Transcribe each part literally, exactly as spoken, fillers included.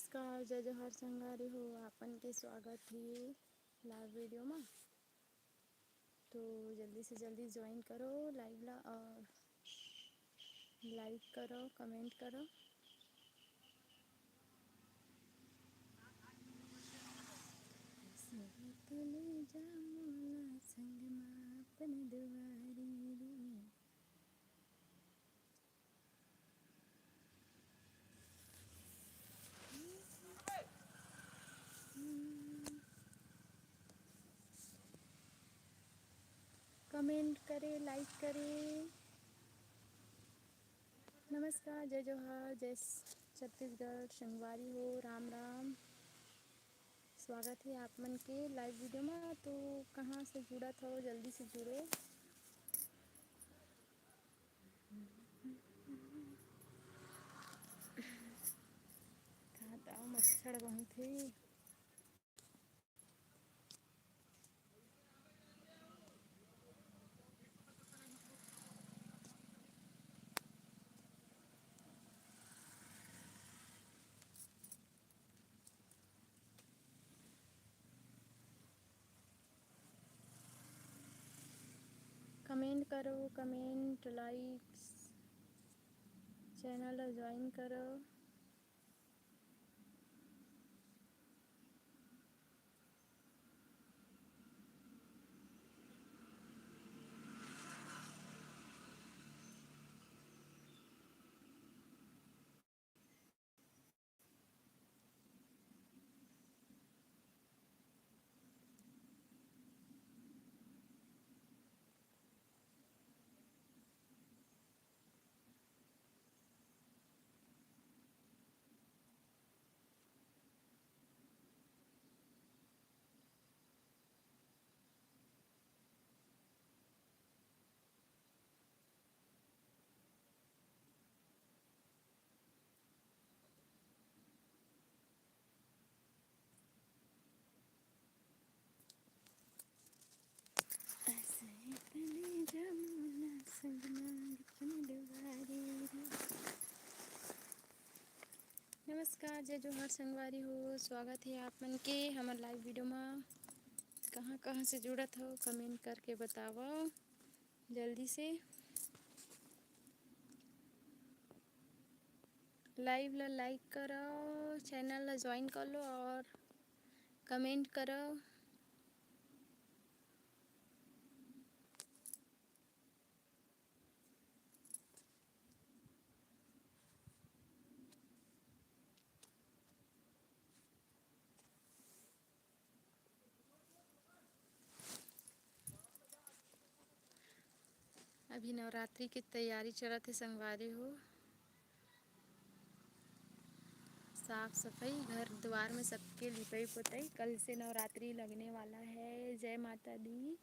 नमस्कार, जय जोहार संगवारी हो, आपन के स्वागत हे live video मा। तो जल्दी से जल्दी join करो live ला और like करो, comment करो। Comment करे, like करे। नमस्कार, जय जोहार, जय छत्तीसगढ़, संगवारी हो, राम राम। स्वागत हे आप मन के live video मा। तो कहाँ से जुड़त हो, जल्दी से जुड़ो। कहाँ तो मच्छर बहुत हे। Comment करो, comment, likes, channel ला join करो। नमस्कार, जय जोहार संगवारी हो, स्वागत हे आप मन के हमर live video मा। कहाँ कहाँ से जुड़त हो, comment करके बतावव जल्दी से। Live ला like करो, channel ला join कर लो और comment करो। अभी नवरात्रि के तैयारी चलत हे संगवारी हो। साफ सफाई, घर द्वार में सबके लिपाई पोताई। कल से नवरात्रि लगने वाला है। जय माता दी,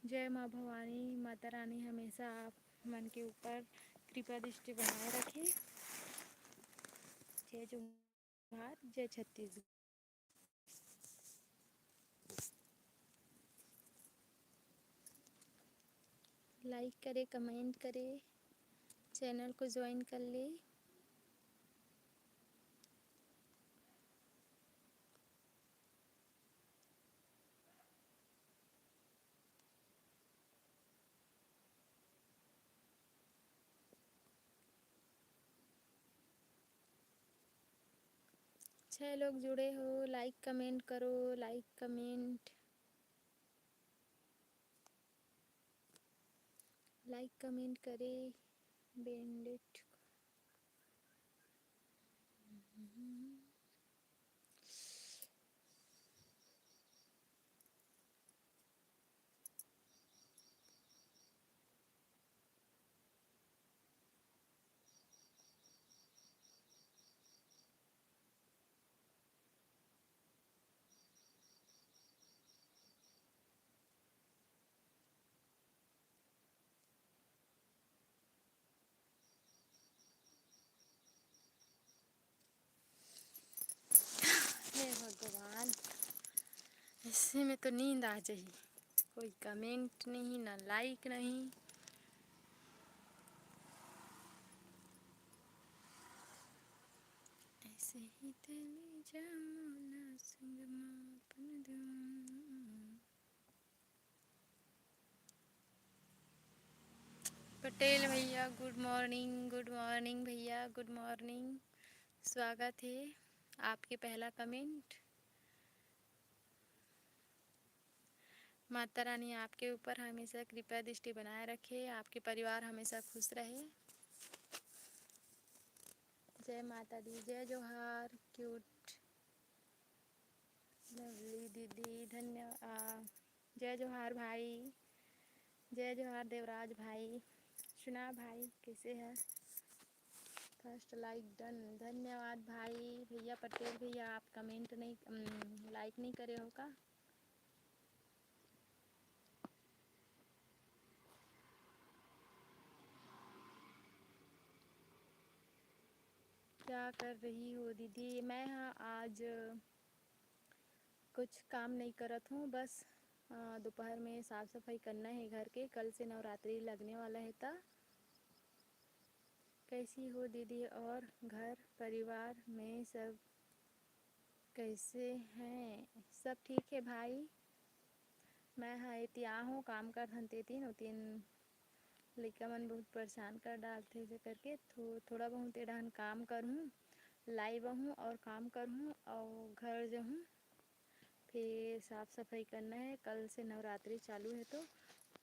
जय माँ भवानी, माता रानी हमेशा आप मन के ऊपर कृपा दृष्टि बनाए रखे। जय जोहार, जय छत्तीसगढ़। Like करे, comment करे, channel को join कर ले। छह लोग जुड़े हो, like comment करो, like comment, like comment करे, bandit। हे भगवान, ऐसे में तो नींद आ जाही। कोई comment नहीं, ना like नहीं। ऐसे ही तेरे जा मोला संग मा अपन दुआर। पटेल भैया, good morning, good morning भैया, good morning। स्वागत है आपके पहला comment। माता रानी आपके ऊपर हमेशा कृपा दृष्टि बनाए रखे, आपके परिवार हमेशा खुश रहे। जय माता दी, जय जोहार, cute lovely दीदी, धन्यवाद। जय जोहार भाई, जय जोहार देवराज भाई, सुना भाई कैसे है? First like done, धन्यवाद भाई। भैया पटेल भैया, आप comment नहीं, अम, like नहीं करे हो का? क्या कर रही हो दीदी? मैं हाँ आज कुछ काम नहीं करत हूँ, बस अ, दोपहर में साफ सफाई करना है घर के, कल से नवरात्रि लगने वाला है। ता कैसी हो दीदी और घर परिवार में सब कैसे हैं? सब ठीक है भाई। मैं हा एती आहूँ काम कर धन तेती नोतिन लइका मन बहुत परेशान कर डालथे, ऐसे करके थो, थोड़ा बहुत एडहन काम करहूँ, लाई बहूँ और काम करहूँ और घर जहूँ। फिर साफ सफाई करना है, कल से नवरात्रि चालू है। तो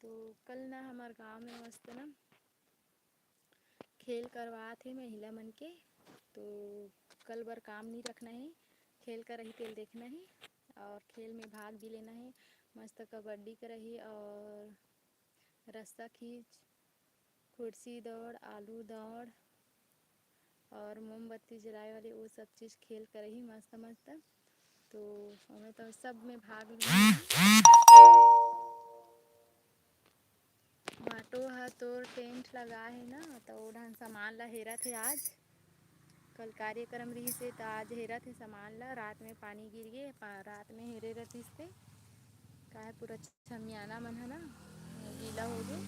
तो कल ना हमार गांव में मस्त ना खेल करवात हे महिला मन के। तो कल बर काम नहीं रखना है, खेल का रही तेल देखना है और खेल में भाग भी लेना है। मस्त कबड्डी का रही और रस्सा खींच, कुर्सी दौड़, आलू दौड़ और मोमबत्ती जलाए वाले, वो सब चीज़ खेल करही मस्त मस्त। तो ओमे तो सब में भाग लेना। भाटो ह तोर टेंट लगा हे ना, त ओ डहन सामान ला हेरत हे आज। कल कार्यक्रम रिहिस हे, त आज हेरत हे सामान ला। रात में पानी गिर गे, पा-, रात में हेरे रहिस ते, काहे पूरा छमियाना मन ह ना गीला हो गे।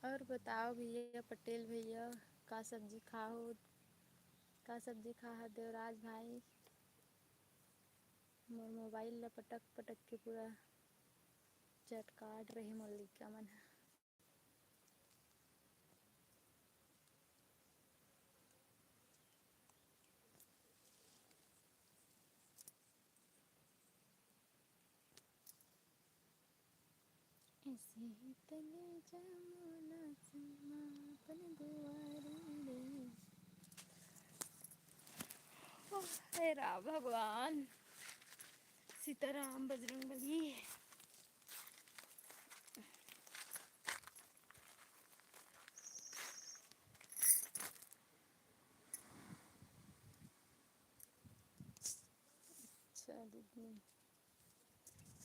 और बताओ भैया, पटेल भैया, का सब्जी खाहो, का सब्जी खा हा देवराज भाई? मोर मोबाइल ला पटक पटक के पूरा चटकाट रहे मोर लइका मन ह। ऐसे ही तले जा मोला संग मा अपन दुआरी रे। ओ, हे राम भगवान, सीताराम, बजरंग बली। अच्छा दीदी,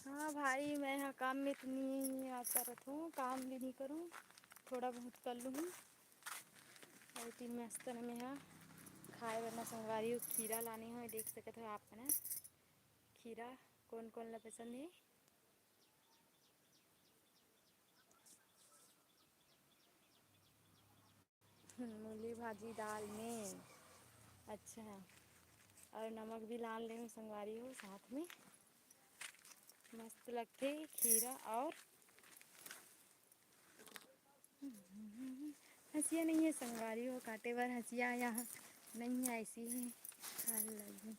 हाँ भाई, मैं हा काम में तो नहीं आ करत हूँ, काम भी नहीं करूँ, थोड़ा बहुत कर लूँ। और तीन मस्त न मैं हा खाए बर ना संगवारी हो, खीरा लाने हो, देख सकत हो आप मन हा। खीरा कौन कौन ला पसंद है? हम्म, मूली भाजी दाल में। अच्छा, और नमक भी लान ले संगवारी हो साथ में। मस्त लगथे खीरा और हंसिया नहीं है संगवारी हो, काटे बर हंसिया यहाँ नहीं है, ऐसी ही खाए लगी।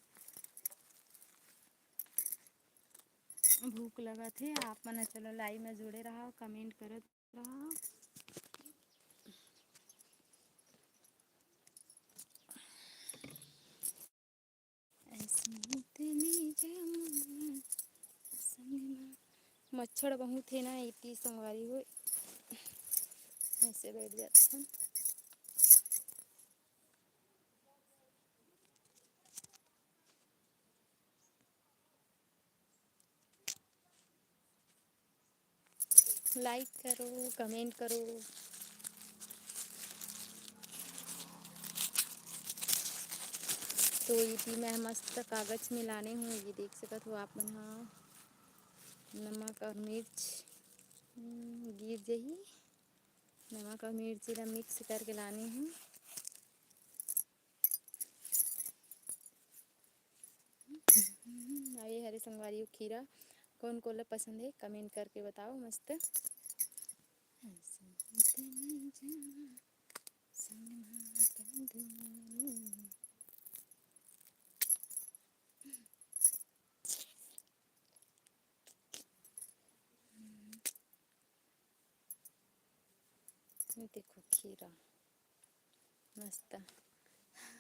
भूख लगत हे, आप मन चलो live में जुड़े रहा, comment करत रहा। ऐसे तेने जमुना संगमा। मच्छर बहुत है ना, इतनी संगवारी हो, ऐसे बैठ जाते हैं। Like करो, comment करो। तो इति मैं मस्त कागज में लाने हूँ, ये देख सकत हो आप मन हा। नमक और मिर्च, हम्म, गिर जही। नमक और मिर्ची ला mix करके लाने हूँ। संगवारी हो खीरा। कोन कोन ला पसंद हे, comment करके बताओ। मस्त। ये देखो खीरा मस्त।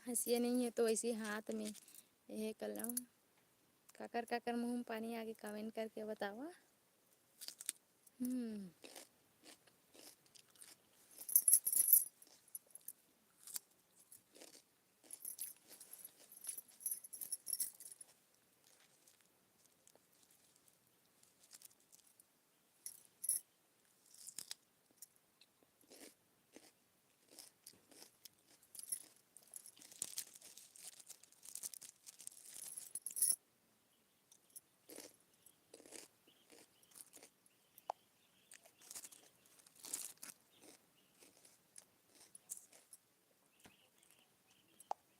हंसिया नहीं है तो ऐसे हाथ में ये कर लो। काकर काकर मुंह में पानी आगे comment करके बतावा। हम्म।